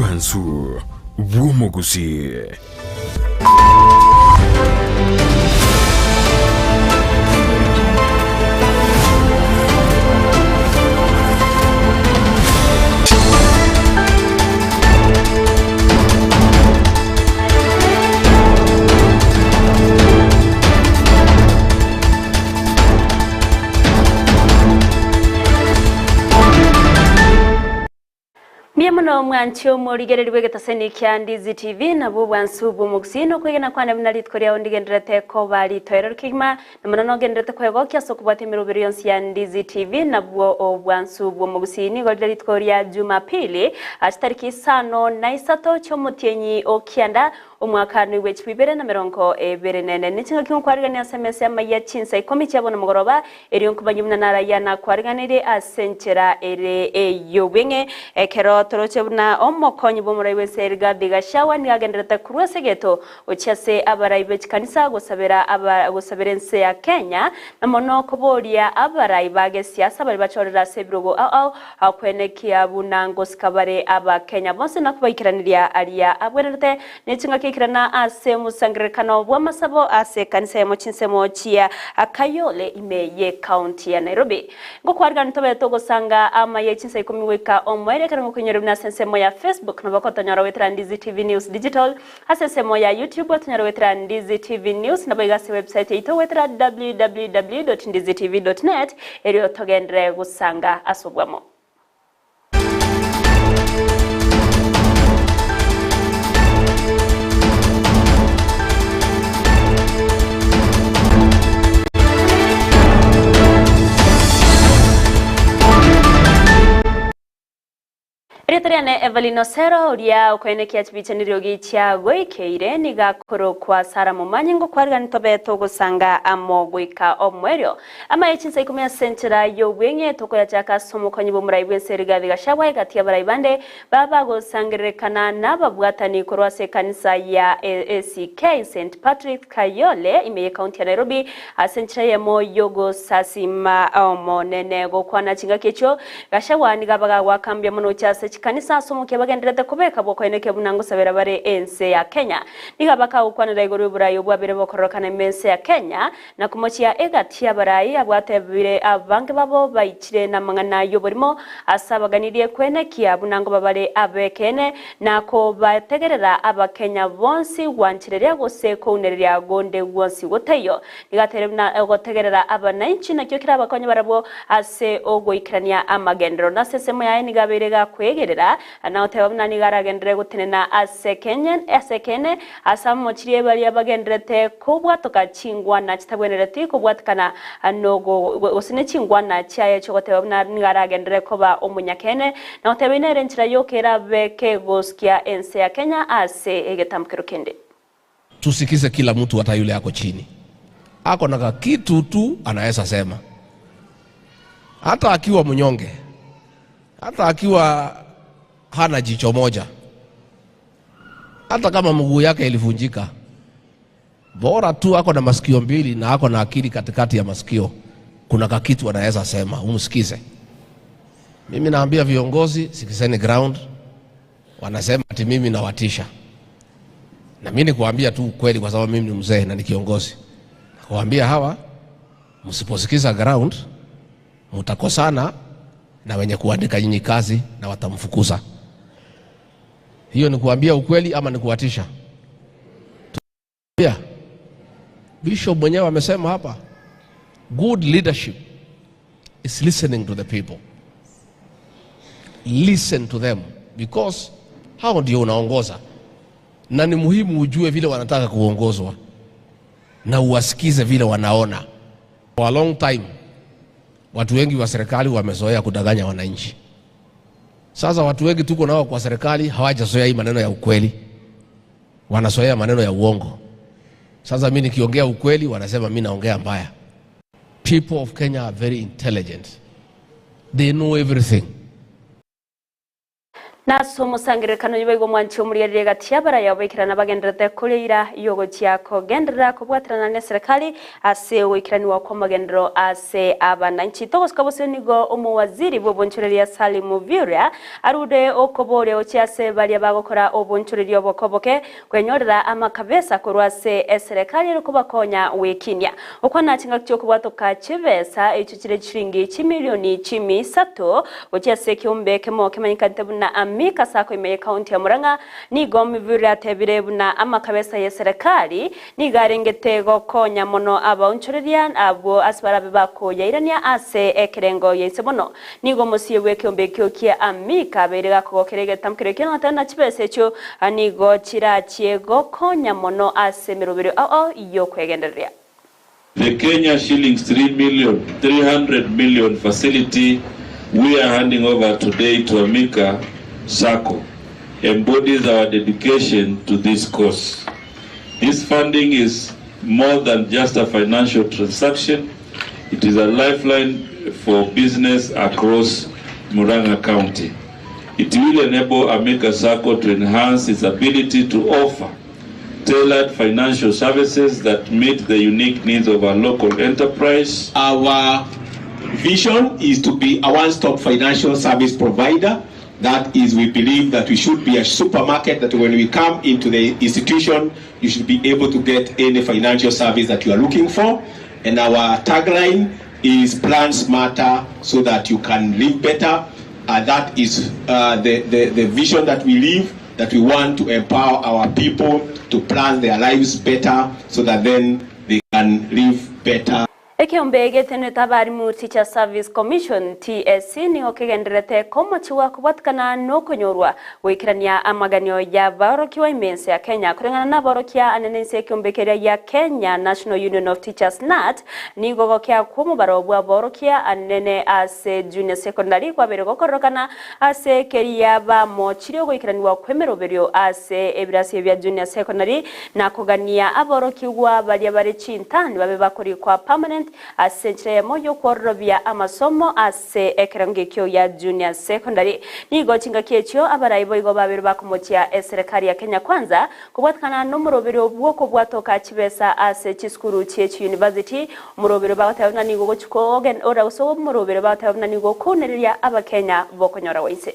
Bwansu bw'omogusii. Mbuya mono mwanche omorigereria bw'egetaseni kia Ndizi TV, nabwo obwansu bw'omogusii na okwegena kwane buna rituko riao ndigendererete koba ritoereru kegima, na mono nogendererete kwegokia ase okobwatia emeroberi yonsi ya Ndizi TV, nabwo obwansu bw'omogusii. Nigo rire rituko ria Jumapili, chitariki isano na isato chi'omotienyi o kianda, Omwaka noigwe chibibere na merongo ebere nene. Ne chingaki nkwarigania ase emesa y'amayia chinsa ikomi chia bono mogoroba, erio nkomanye buna narayia nakwariganirie ase enchera ere ey'obweng'e. Ekero toroche buna omokonyi bw'omorai bw'ense Rigathi Gachagua nigo agendererete korwa ase egeto gochia ase abarai be chikanisa gosabera aba gosabera ense ya Kenya, na mono koboria abarai ba gesiasa baria bachorire ase ebirogo ao ao Akwenekia buna ngosika bare Abakenya bonsi na kobaikeraneria aria abwenerete ne chingaki ekirana ase omosangererekano bw'amasabo ase ekanisa yamo chinsemo chia Kayole ime y'ecounty ya Nairobi. Ngokwarigani tobe togosanga amaye chinsa ikomi goika omoerio ekero ngokoinyora buna ase ensemo ya Facebook nabo okotonyora goetera Ndizi TV News Digital, ase ensemo ya YouTube otonyore goetera Ndizi TV News naboigo ase website yaito goetera www.ndizitv.net erio togenderere gosanga ase obwamo. Erieta riane Evelyn Osero, oria okoenekia chibicha neriogi chiagoikeire, nigo akorokwa Sarah Momanyi, ngokwarigani tobe togosanga amo goika omoerio. Amaye chinsa ikomi ase enchera y'obweng'e tokoyachaka ase omokonyi bw'omorai bw'ense Rigathi Gachagua egati y'abarai bande babagosangererekana nababwatani korwa ase ekanisa ya ACK St Patrick's Kayole ime y'ecounty ya Nairobi ase enchera eyemo y'ogosasima Omonene. Gokwana chingaki echio Gachagua nigo abaga mbuya mono gochia ase chikanisa ase omokia bagendererete kobeka bw'okoenekia buna ngosabera bare ense ya Kenya. Nigo abakagokwanera igoro y'oborai obwabere bokororokana ime ense ya Kenya na komochia egati y'abarai abwatebire abange babo baichire namang'ana y'oborimo ase abaganirie koenekia buna ngoba bare abekeene na kobategerera abakenya bonsi gwanchereria gose kounereria gonde gwonsi gotaiyo. Nigo ateire buna ogotegerera abanainchi nakio kerabakonye barabwo ase ogoikerania amagenderero. Na ase ensemo yaye nigo abeire gakwegerera, na goteba buna nigo aragenderere gotenena ase ekeene, ase ekeene, ase amochirie baria bagendererete kobwatoka chingwana chitabwenereti kobwatekana nogo gose ne chingwana chiaye chi'ogoteba buna nigo aragenderere koba omonyakeene, na goteba eye nere enchera yoka erabe kegosikia ense ya Kenya ase egetambokero kende. Tusikize kila mtu hata yule ako chini. Ako na kakitu tu anaweza sema. Hata akiwa mnyonge, hata akiwa hana jicho moja, hata kama mguu yake ilivunjika, bora tu ako na masikio mbili na ako na akili katikati ya masikio, kuna kakitu anaweza sema, umsikize. Mimi naambia viongozi, sikizeni ground. Wanasema ati mimi nawatisha, na mimi nikuambia tu ukweli, kwa sababu mimi ni mzee na ni kiongozi. Nakuambia hawa, msiposikiza ground mtakosana na wenye kuandika nyinyi kazi na watamfukuza. Hiyo ni kuambia ukweli ama ni kuwatisha? Pia Bishop mwenyewe amesema hapa, good leadership is listening to the people. Listen to them because hao ndio unaongoza, na ni muhimu ujue vile wanataka kuongozwa na uwasikize vile wanaona. For a long time watu wengi wa serikali wamezoea kudanganya wananchi. Sasa watu wengi tuko nao kwa serikali hawajazoea hii maneno ya ukweli, wanazoea maneno ya uongo. Sasa mimi nikiongea ukweli wanasema mimi naongea mbaya. People of Kenya are very intelligent. They know everything. Nase omosangererekano oyio boigo omwanchi omorigereria egati y'abaraya obaikerana bagendererete koria eira y'ogochia kogenderera kobwaterana neserekari ase ogoikeranigwa kw'amagenderero ase abananchi. Togosika bosio nigo omowaziri bw'obonchoreria Salim Mvurya arude okoboria gochia ase baria bagokora obonchoreria obokoboke kwenyorera amakabesa korwa ase eserekari ere kobakonya gwekinia. Okwana chingaki chi'okobwatoka chibesa echio chire chiringi chimilioni chimisato gochia ase ekeombe ekemo kemanyekanete buna Amika Sacco ime y'ecounty ya Murang'a, nigo Mivuri atebire buna amakabesa y'eserekari nigo arengete gokonya mono abaonchoreria abwo ase barabe bakoyairania ase ekerengo giainse mono. Nigo omosie bw'ekeombe ekio kia Amika abeire gakogokera egetamkero ekio na goteba ng'a chibesa echio nigo chirachie gokonya mono ase emeroberio ao ao y'okwegendereria. The Kenya shillings 3 million, 300 million facility we are handing over today to Amika Sacco embodies our dedication to this cause. This funding is more than just a financial transaction. It is a lifeline for business across Murang'a County. It will enable Amika Sacco to enhance its ability to offer tailored financial services that meet the unique needs of our local enterprise. Our vision is to be a one-stop financial service provider. That is, we believe that we should be a supermarket, that when we come into the institution, you should be able to get any financial service that you are looking for. And our tagline is "Plan smarter so that you can live better." That is the vision that we live, that we want to empower our people to plan their lives better so that then they can live better. Ekeombe getenete abarimu Teacher Service Commission TSC nigo kegenderete komochiwa kobwatikana nokonyorwa goikerania amaganio ya baorokiwa imense ya Kenya koreng'ana na aborokia anene ense ekeombe keria ya Kenya National Union of Teachers KNUT nigo gokea kw'omobaro bwa aborokia anene ase junior secondary kwabere gokororokana ase keria bamochirie ogoikeraniwa kw'emeroberio ase ebirasi bya junior secondary na kogania aborokigwa baria bare chintani babe bakorikwa permanent ase enchera eyemo y'okwororobia amasomo ase ekerengo ekio ya junior secondary. Nigo chingaki echio abarai boigo babere bakomochia eserekari ya Kenya Kwanza kobwatikana n'omoroberio bw'okobwatoka chibesa ase chisukuru chie chiuniversity omoroberio bagoteba buna nigo gochiko ora gose omoroberio bagoteba buna nigo okounereria abakenya bokonyora waise.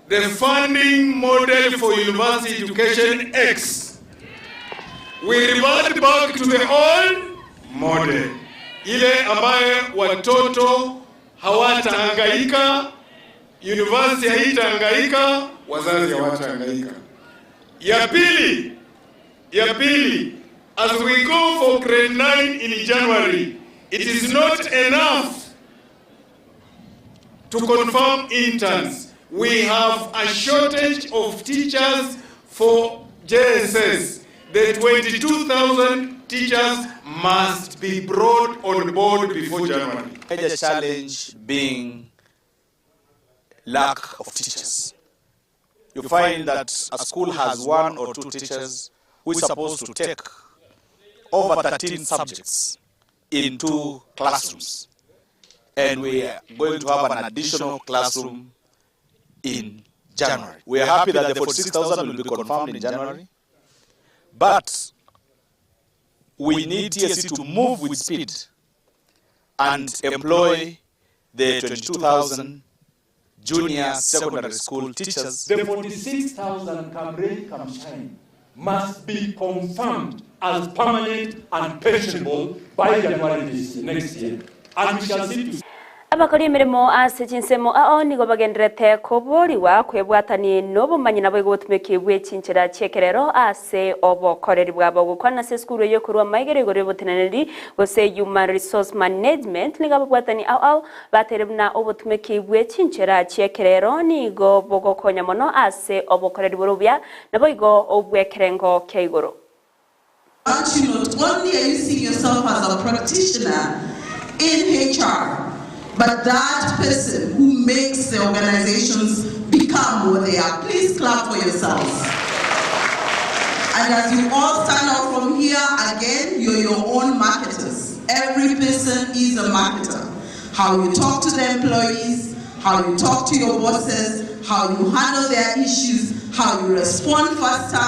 The funding model for university education X. We revert back to the old model, ile ambayo watoto hawatahangaika, university haitahangaika, wazazi hawatahangaika. Ya pili, as we go for grade 9 in January, it is not enough to confirm interns. We have a shortage of teachers for JSS. The 22,000 teachers must be brought on board before January. Major challenge being lack of teachers. You find that a school has one or two teachers who is supposed to take over 13 subjects in two classrooms. And we are going to have an additional classroom in January. We are happy that the 46,000 will be confirmed in January. But we need TSC to move with speed and employ the 22,000 junior secondary school teachers. The 46,000, come rain, come shine, must be confirmed as permanent and pensionable by January this, next year. And we shall see to Abakora emirimo ase chinsemo ao nigo bagenderete koboriwa kwebwatani n'obomanyi nabo igotumeki bwe chinchera chiekerero ase obokoreri bwabo gokwana ase esukuru eyo korwa maigere igoro y'oboteneneri gose human resource management nigo ababwatani ao ao batere buna obotumeki bwe chinchera chiekerero nigo bogokonya mono ase obokoreri borobia nabo igo obwekerengo kia igoro. Aren't you not only are you seeing yourself as a practitioner in HR, but that person who makes the organizations become what they are. Please clap for yourselves. And as you all stand out from here, again, you're your own marketers. Every person is a marketer. How you talk to the employees, How you talk to your bosses, how you handle their issues, how you respond faster,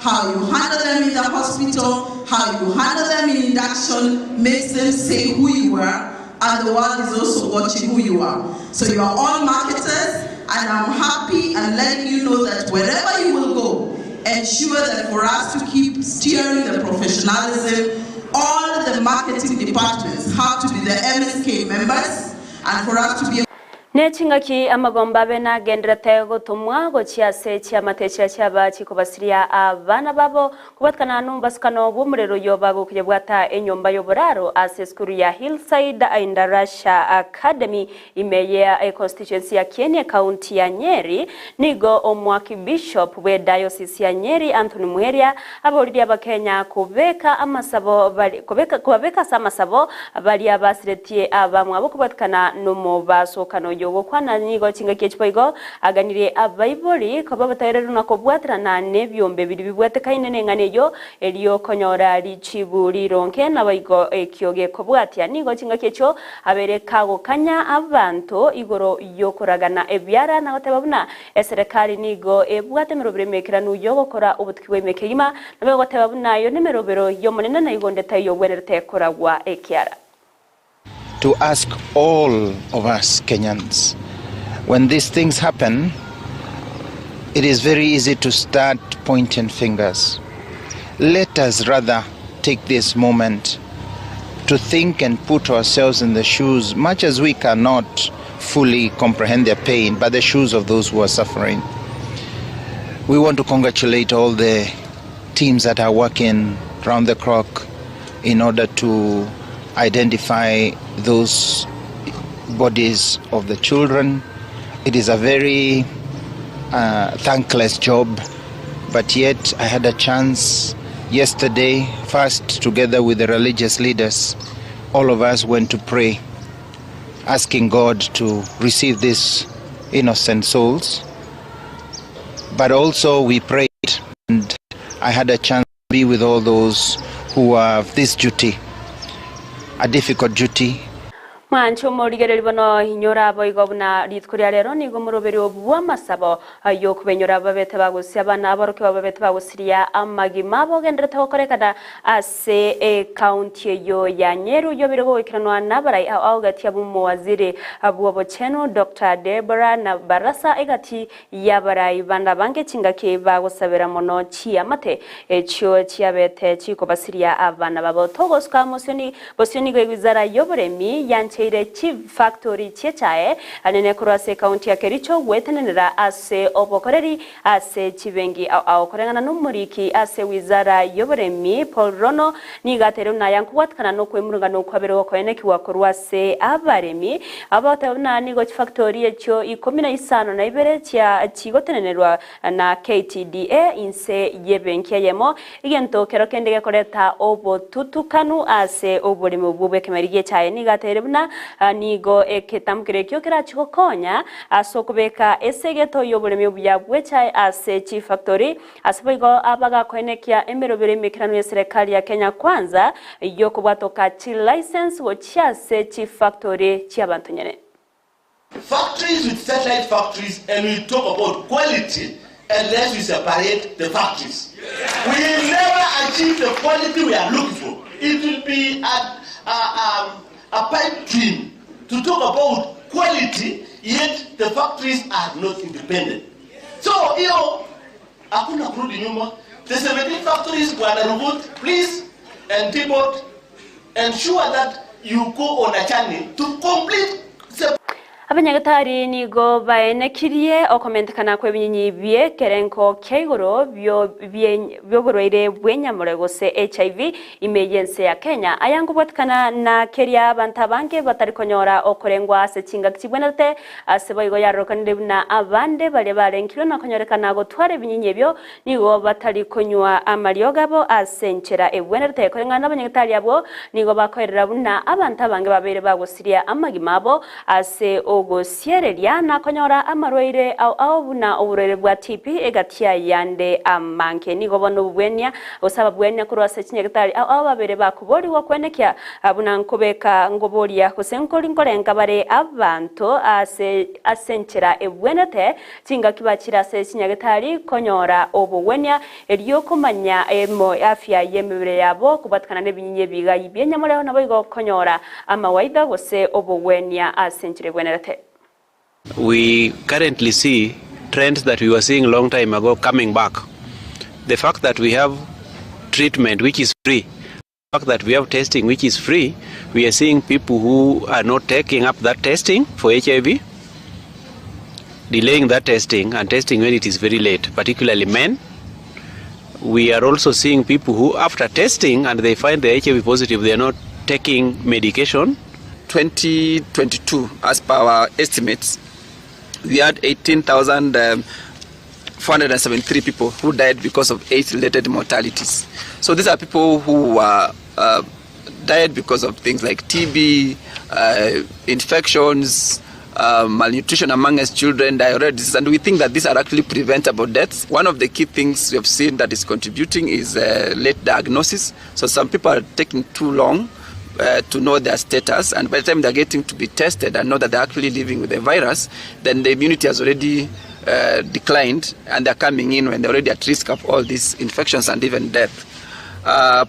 how you handle them in the hospital, how you handle them in induction makes them say who you are, and the world is also watching who you are. So you are all marketers, and I'm happy and letting you know that wherever you will go, ensure that for us to keep steering the professionalism, all the marketing departments have to be the MSK members, and for us to be Ne chingaki amagomba abe nagenderete gotomwa gochia ase chiamate chiria chiaba chikobasiria abana babo kobwatekana nomobasukano bw'omorero oyio bagokoyebwata enyomba y'oboraro ase esukuru ya Hillside Endarasha Academy ime ye econstituency ya Kieni ekaunti ya Nyeri. Nigo Omoakibishop bwe Diocese ya Nyeri Anthony Muheria aboririe abakenya kobeka amasabo bari kobeka kobabeka ase amasabo baria basiretie abamwabo kobwatekana nomobasokano oyio gokwana nigo chingaki echi boigo aganirie abaibori koba abataereru na kobwaterana nebiombe biria bibwatekaine neng'ana eyio erio konyora richibu rironge naboigo ekio gekobwatia. Nigo chingaki echio abere kagokanya abanto igoro yokoragana ebiara na goteba buna eserekari nigo ebwate emerobero emekeranu yogokora obotuki bwa kegima, nabo egoteba buna ayio nemerobero y'Omonene na igo onde taiyo ogwenerete koragwa ekiara. To ask all of us Kenyans, when these things happen, it is very easy to start pointing fingers. Let us rather take this moment to think and put ourselves in the shoes, much as we cannot fully comprehend their pain, but the shoes of those who are suffering. We want to congratulate all the teams that are working round the clock in order to identify those bodies of the children. It is a very uh, thankless job, but yet I had a chance yesterday, first together with the religious leaders, all of us went to pray, asking God to receive these innocent souls. But also we prayed, and I had a chance to be with all those who have this duty, a difficult duty. Mwanche omorigereria bono inyora boigo buna rituko ria rero nigo omoroberio bw'amasabo ay'okobenyora babete bagosia abana aborokigwa babete bagosiria amagima abo ogenderete gokorekana ase ecounty eyio ya Nyeri oyio obeire goikeranwa nabarai ao ao gati ab'omowaziri bw'obochenu Doctor Deborah na Barasa egati y'abarai bande abange chingaki bagosabera mono chiamate echio chiabete chikobasiria abana babo. Togosuka mosioni bosio nigo ewizara y'oboremi yancheire chifactori chi'echae anene korwa ase ecounty ya Kericho gwetenenera ase obokoreri ase chibengi ao ao. Koreng'ana nomoriki ase wizara y'oboremi Paul Rono nigo ateire buna aya nkobwatekana nokwemurungana okwabere gokoenekigwa korwa ase abaremi Aba bagoteba buna nigo chifactori echio ikomi na isano na ibere chia chigotenenerwa na KTDA inse y'ebenki eyemo, egento kero kende gekoreta obotutukanu ase oboremi obwo bw'ekemeri gi'echaye. Nigo ateire buna nigo egetamkero ekio kerachie gokonya ase okobeka esegeto y'oboremi obuya bw'echaye ase chifactori. Ase boigo abagakoenekia emerobero y'emekeranu y'eserekari ya Kenya Kwanza y'okobwatoka chilicense gochia ase chifactori chi'abanto nyene. Factories with satellite factories and we talk about quality unless we separate the factories. We will never achieve the quality we are looking for. It will be a, a, um, a pipe dream to talk about quality yet the factories are not independent. So hiyo hakuna kurudi nyuma. The 17 factories Bwana Rugut, please and Tibot ensure that you go on a journey to complete Abanyagetari nigo baenekirie okomentekana kw'ebinyinyi bi'ekerengo kia igoro bi'oborwaire bw'enyamore gose HIV ime y'ense ya Kenya. Aya nkobwatekana na keria abanto abange batari konyora okorengwa ase chingaki chibwenerete Ase boigo yarokanire buna abande baria barenkirwe na konyorekana gotwara ebinyinyi ebio nigo batari konywa amariogo abo ase enchera egwenerete. Koreng'ana n'abanyagetari abwo nigo bakoerera buna abanto abange babeire bagosiria amagima abo ase ogosiereria na konyora amarwaire ao ao buna oborwaire bwa TB egati ayande amange. Nigo bono obobwenia gose ababwenia korwa ase chinyagitari ao ao babere bakoborigwa kwenekia buna nkobeka nkoboria gose nkori nkorenga bare abanto ase ase enchera ebwenete chingaki bachire ase chinyagitari konyora obogwenia erio komanya emo afya y'emebere yabo kobwatekana nebinyinyi ebigai bi'enyamoreo naboigo konyora amawaidha gose obogwenia ase enchera ebwenerete. We currently see trends that we were seeing long time ago coming back. The fact that we have treatment which is free, the fact that we have testing which is free, we are seeing people who are not taking up that testing for HIV, delaying that testing and testing when it is very late, particularly men. We are also seeing people who after testing and they find the HIV positive, they are not taking medication. 2022, as per our estimates, we had 18,473 people who died because of AIDS-related mortalities. So these are people who were died because of things like TB, infections, malnutrition among as children, diarrhea disease, and we think that these are actually preventable deaths. One of the key things we have seen that is contributing is late diagnosis. So some people are taking too long to know their status, and by the time they're getting to be tested and know that they're actually living with the virus, then the immunity has already declined, and they're coming in when they're already at risk of all these infections and even death.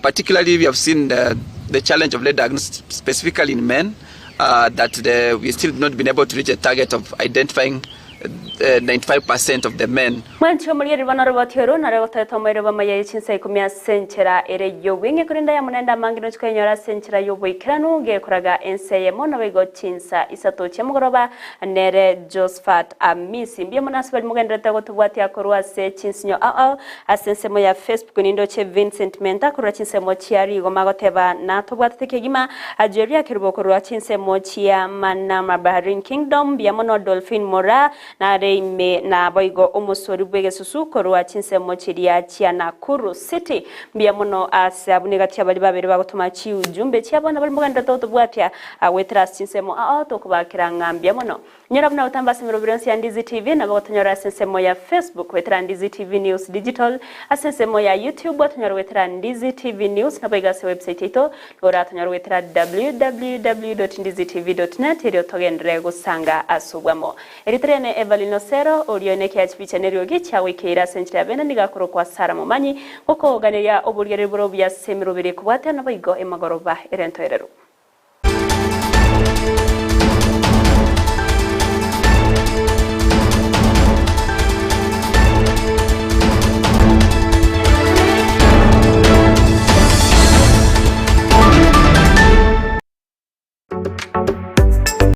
Particularly, we have seen the challenge of late diagnosis, specifically in men, that we still not been able to reach a target of identifying 95% of the men. Mwanche omorigereria bono oroboti oro nare gotoeta omoerio bw'amaya ye chinsa ikomi ase enchera ere y'obweng'e, korende aya monende amange nochia koyenyora ase enchera y'oboikeranu, gekoraga ense eyemo naboigo chinsa isato chi'omogoroba nere Josphat Amisi. Mbuya mono ase baria mogendererete gotobwatia korwa ase chinsinyo ao ao ase ensemo ya Facebook nindoche Vincent Menta korwa chinsemo chia rigoma agoteba natobwatete kegima Jerry Akerubo korwa chinsemo chia Manama Bahrain Kingdom mbuya mono Dolphine Moraa nare ime naboigo omosori bw'egesusu korwa chinsemo chiria chia Nakuru City mbuya mono ase abwo negati abaria babere bagotoma chiujumbe chiabo nabari mogendererete gotobwatia goetera ase chinsemo ao tokobakera ng'a mbuya mono. Nyora buna gotamba ase emeroberi yonsi ya Ndizi TV, nabo gotonyora ase ensemo ya Facebook goetera Ndizi TV News Digital, ase ensemo ya YouTube otonyore goetera Ndizi TV News, naboigo ase website yaito nigo oratonyore goetera www.ndizitv.net erio togenderere gosanga ase obwamo. Erieta riane Evelyn Osero, oria one ekiaya chibicha neriogi chiagoikeire ase enchera ya bene nigo akorokwa Sarah Momanyi, gokoganeria oborigereria bore obuya ase emeroberi ekobwatia naboigo emagoroba ere entoereru.